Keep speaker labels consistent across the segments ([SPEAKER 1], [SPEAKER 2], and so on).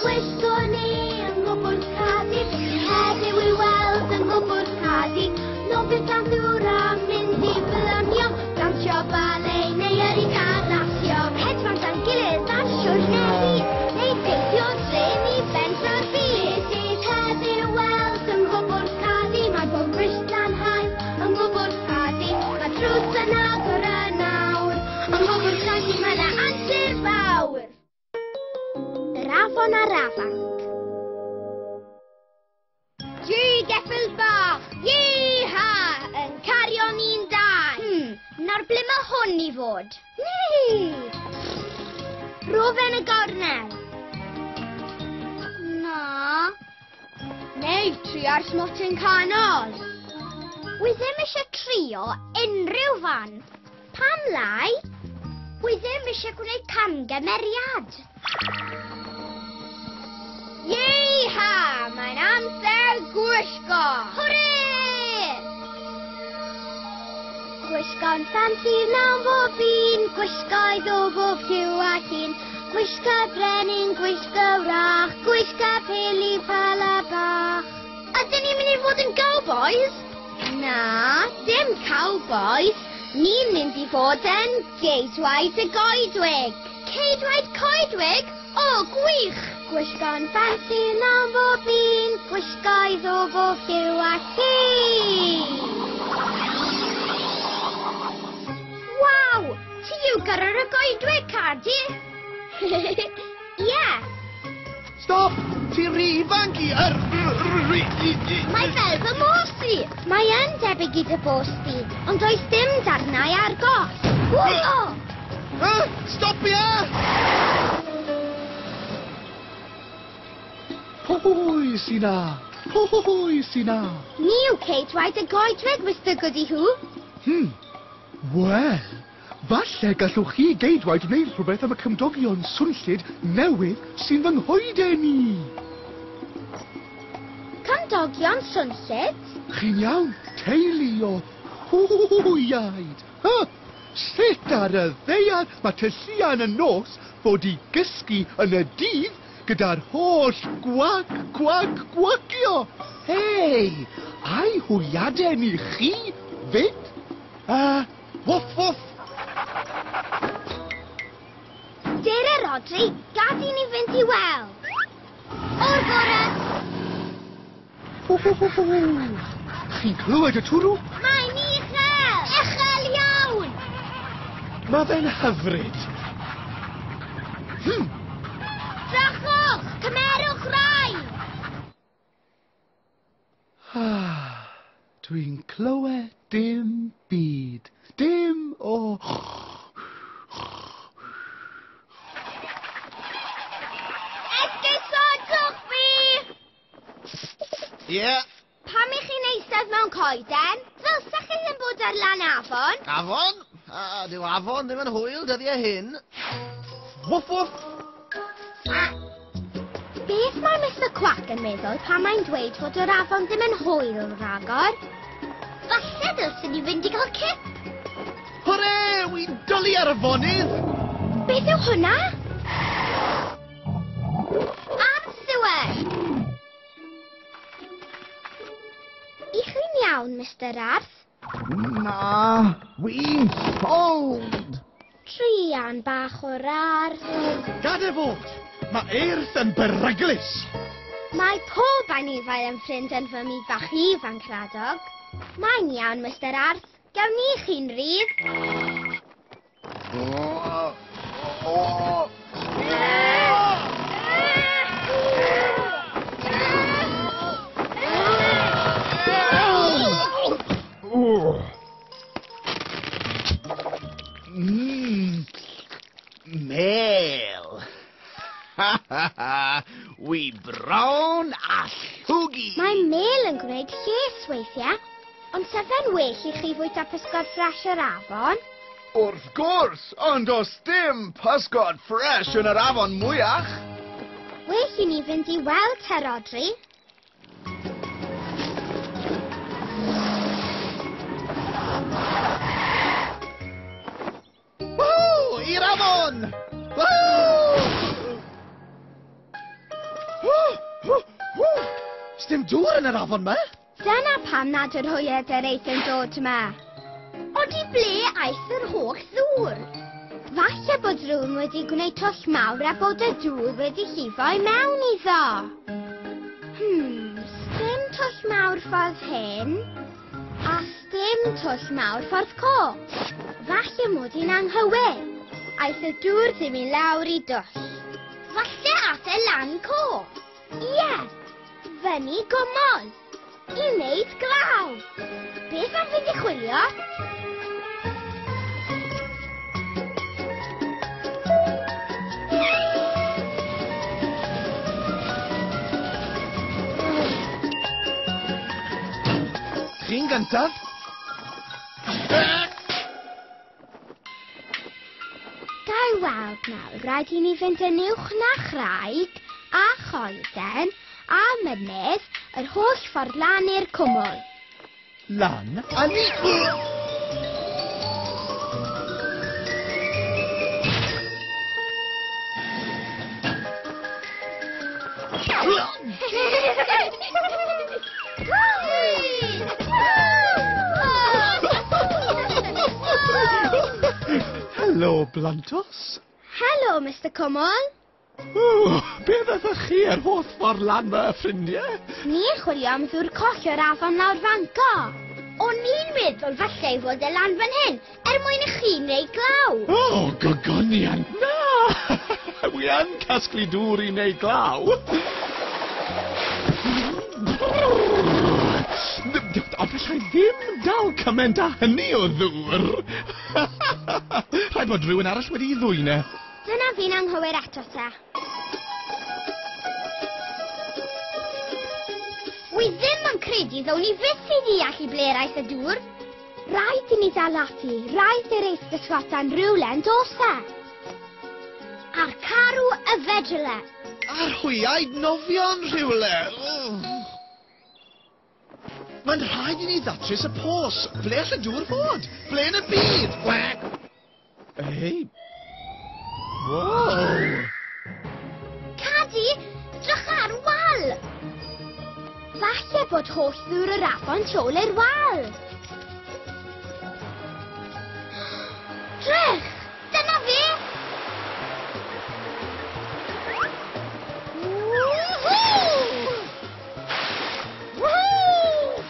[SPEAKER 1] gwyllt o'n i yng nghwpwrdd Cadi. Heddiw i weld yng nghwpwrdd Cadi. Nofio dan ddŵr a mynd i blymio, dawnsio bale neu yrru car rasio. Hedfan dan gilydd ar siwrne hir, neu deithio trên i bentra'r byd. Beth sydd heddiw weld yng nghwpwrdd Cadi? Mae pob Bristan hael yng nghwpwrdd Cadi. Mae drws yn agor yn awr. Yng nghwpwrdd Cadi mae 'na antur fawr. Yr afon a'r afanc. Dri geffyl bach, yee-ha, yn cario ni'n dau. Nawr ble mae hwn i fod? Rho fe yn y gornel. Na. Neu tria'r smotyn canol. Wi ddim eisiau trio unrhyw fan. Pam lai? Wi ddim eisiau gwneud camgymeriad. Yee-ha! Mae'n amser gwisgo! Hwrê! Gwisgo'n ffansi mewn bob un, gwisgoedd o bob lliw a llun. Gwisgo brenin, gwisgo wrach, gwisgo pili pala bach. Ydyn ni'n mynd i fod yn cowboys? Na, dim cowboys. Ni'n mynd i fod yn geidwaid y goedwig. Ceidwaid coedwig? O, gwych! Gwisgo'n ffansi mewn bob un, gwisgoedd o bob lliw a llun. Waw! Ti yw gyrrwr y goedwig, Cardi! Ie!
[SPEAKER 2] Stop! Ti rhy ifanc i yr...
[SPEAKER 1] Mae fel fy mos i! Mae yn debyg i dy bos di, ond does dim darnau ar goll. Whoa!
[SPEAKER 2] Stopia! Pwy sy 'na? Pwy sy 'na?
[SPEAKER 1] Ni yw ceidwaid y goedwig, Mr Goody-Hoo.
[SPEAKER 2] Wel, falle gallwch chi geidwaid wneud rhywbeth am y cymdogion swnllyd newydd sy'n fy nghoeden i.
[SPEAKER 1] Cymdogion swnllyd?
[SPEAKER 2] Chi'n iawn, teulu o hwyaid. Ha! Sut ar y ddaear mae tylluan y nos fod i gysgu yn y dydd gyda'r holl gwag, gwag, gwagio? Hei, ai hwyaden i chi fyd? Woof, woof!
[SPEAKER 1] Dere, Rhodri, gad i ni fynd i weld. O'r gore!
[SPEAKER 2] Ho, ho, ho, ho. Chi'n clywed y twrw?
[SPEAKER 1] Mae'n uchel! Uchel iawn!
[SPEAKER 2] Mae fe'n hyfryd.
[SPEAKER 1] Drychwch! Cymerwch rai!
[SPEAKER 2] Dwi'n clywed dim byd. Dim o...
[SPEAKER 1] Esgusodwch fi!
[SPEAKER 3] Ie.
[SPEAKER 1] Pam i chi'n eistedd mewn coeden? Ddylsech chi ddim bod ar lan afon?
[SPEAKER 3] Afon? Dyw afon ddim yn hwyl dyddiau hyn. Woof, woof!
[SPEAKER 1] Beth mae Mr Quack yn meddwl pan mae'n dweud fod yr afon ddim yn hwyl rhagor? Falle ddylswn ni fynd i gael cip.
[SPEAKER 3] Hwre! Wi'n dwlu ar afonydd!
[SPEAKER 1] Beth yw hwnna? Arth yw e! I chi'n iawn, Mr Arth?
[SPEAKER 3] Na, wi'n sownd!
[SPEAKER 1] Druan bach o'r arth.
[SPEAKER 2] Gad e fod! Mae eirth yn beryglus!
[SPEAKER 1] Mae pob anifail yn ffrind yn fy myd bach i, fan Cradog. Mae'n iawn, Mr Arth. Gawn ni chi'n rhydd.
[SPEAKER 3] Mêl. Ha ha ha! Wi brown a llwgu.
[SPEAKER 1] Mae mêl yn gwneud lles weithiau, ond sa fe'n well i chi fwyta pysgod ffres o'r afon?
[SPEAKER 2] Wrth gwrs, ond does dim pysgod ffres yn yr afon mwyach.
[SPEAKER 1] Well i ni fynd i weld te, Rhodri.
[SPEAKER 3] Woohoo! I'r afon! Woohoo! Sdim dŵr yn yr afon 'ma.
[SPEAKER 1] Dyna pam nad yw'r hwyed eraill yn dod 'ma. Ond i ble aeth yr holl ddŵr? Falle bod rhywun wedi gwneud twll mawr a bod y dŵr wedi llifo i mewn iddo. Sdim twll mawr ffordd hyn, a sdim twll mawr ffordd co. Falle mod i'n anghywir. Aeth y dŵr ddim i lawr i dwll. Falle ath e lan co. Ie, fyny gwmol. I wneud glaw. Beth am fynd i chwilio?
[SPEAKER 3] Chi'n gyntaf?
[SPEAKER 1] Ga i weld nawr, rhaid i ni fynd yn uwch na chraig a choeden a mynydd yr holl ffordd lan i'r cwmwl.
[SPEAKER 2] Lan a ni... Helo, Blantos.
[SPEAKER 1] Helo, Mr Cwmwl.
[SPEAKER 2] O, be ddathoch chi yr holl ffordd lan fy ffrindiau?
[SPEAKER 1] Ni'n chwilio am ddŵr coll o'r afon lawr fanco. O'n i'n meddwl falle ei fod e lan fan hyn, er mwyn i chi wneud glaw.
[SPEAKER 2] O, gogoniant, na! Wi yn casglu dŵr i wneud glaw. Ond fallai ddim dal cymaint â hynny o ddŵr. Rhaid bod rhywun arall wedi'i ddwyn e.
[SPEAKER 1] Dyna fi'n anghywir eto te. Wi ddim yn credu ddown ni fyth i ddeall i ble aeth y dŵr. Rhaid i ni ddal ati, rhaid i'r eith bysgota'n rhywle yn dos e. A'r carw yfed rhywle.
[SPEAKER 3] A'r hwyaid nofio'n rhywle. Mae'n rhaid i ni ddatrys y pos. Ble all y dŵr fod? Ble yn y byd?
[SPEAKER 2] Hei. Wow!
[SPEAKER 1] Cadi, drych ar wal! Falle bod holl ddŵr yr afon tu ôl i'r wal. Drych! Dyna fe! Woohoo! Woohoo!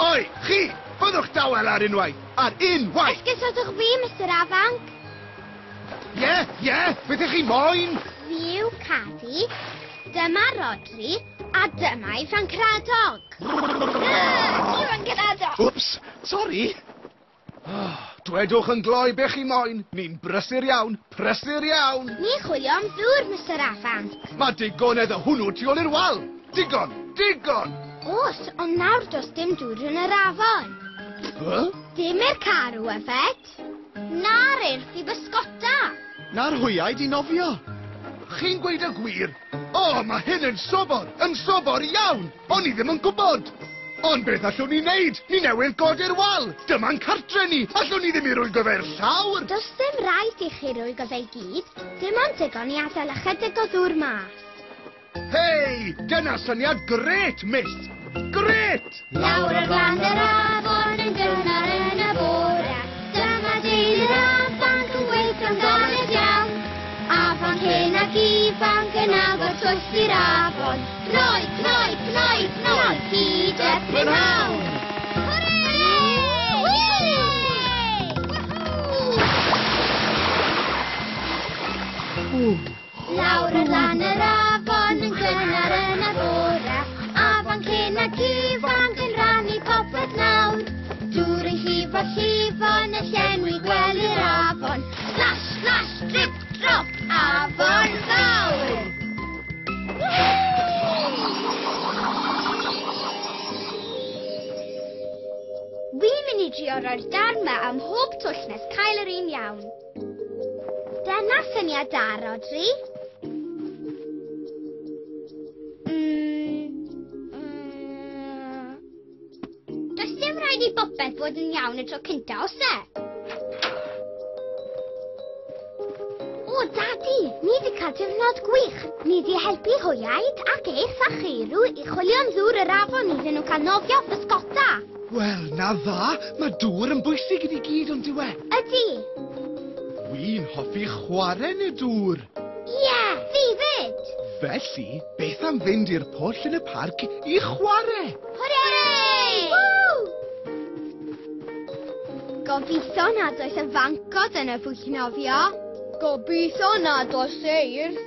[SPEAKER 2] Oi, chi! Byddwch dawel ar unwaith! Ar unwaith!
[SPEAKER 1] Esgusodwch fi, Mr Afanc.
[SPEAKER 2] Ie, ie, beth ych chi moyn?
[SPEAKER 1] Fi yw Cadi, dyma Rodri, a dyma Ifan Cradog. Ifan Cradog!
[SPEAKER 2] Wps, sori. Dwedwch yn gloi be chi moyn. Ni'n brysur iawn, prysur iawn.
[SPEAKER 1] Ni'n chwilio am ddŵr, Mr Afanc.
[SPEAKER 2] Mae digonedd o hwnnw tu ôl i'r wal. Digon, digon.
[SPEAKER 1] Oes, ond nawr does dim dŵr yn yr afon.
[SPEAKER 2] Huh?
[SPEAKER 1] Dim i'r carw yfed. Na'r eirth i bysgota.
[SPEAKER 3] Na'r hwyaid i nofio.
[SPEAKER 2] Chi'n gweud y gwir? O, mae hyn yn sobor, yn sobor iawn. O'n i ddim yn gwybod. Ond beth allwn ni wneud? Ni newydd godi'r wal. Dyma'n cartre ni. Allwn ni ddim i rwygo fe'r llawr.
[SPEAKER 1] Does dim rhaid i chi rwygo fe i gyd. Dim ond digon i adael ychydig o ddŵr mas.
[SPEAKER 2] Hei, dyna syniad grêt, miss. Grêt!
[SPEAKER 1] Lawr ar lan yr afon yn gynnar yn y bore. Dyma deulu'r afanc yn gweithio'n galed iawn. Afanc hyn ac ifanc yn agor twll i'r afon. Cnoi, cnoi, cnoi, cnoi, hyd y prynhawn. Hwrê! Lawr ar lan yr afon yn gynnar yn y bore. Afanc hyn ac ifanc yn rhannu popeth nawr. Dŵr yn llifo llifo yn y llenwi gwely'r afon. Splash, splash, drip, drop, afon fawr! Wi'n mynd i drio roi'r darn 'ma ym mhob twll nes cael yr un iawn. Dyna syniad da, Rodri. Does dim rhaid i bopeth fod yn iawn y tro cynta, oes e? O, Dadi! Ni 'di cael diwrnod gwych. Ni 'di helpu hwyaid ac eirth a cheirw i chwilio am ddŵr yr afon iddyn nhw cael nofio a physgota.
[SPEAKER 2] Wel, na dda, mae dŵr yn bwysig i ni gyd ond dyw e?
[SPEAKER 1] Ydy.
[SPEAKER 2] Wi'n hoffi chwarae yn y dŵr.
[SPEAKER 1] Ie, fi 'fyd.
[SPEAKER 2] Felly, beth am fynd i'r pwll yn y parc i chwarae?
[SPEAKER 1] Hwrê! Woo! Gobeithio nad oes afancod yn y pwll nofio. Gobeithio nad oes eirth.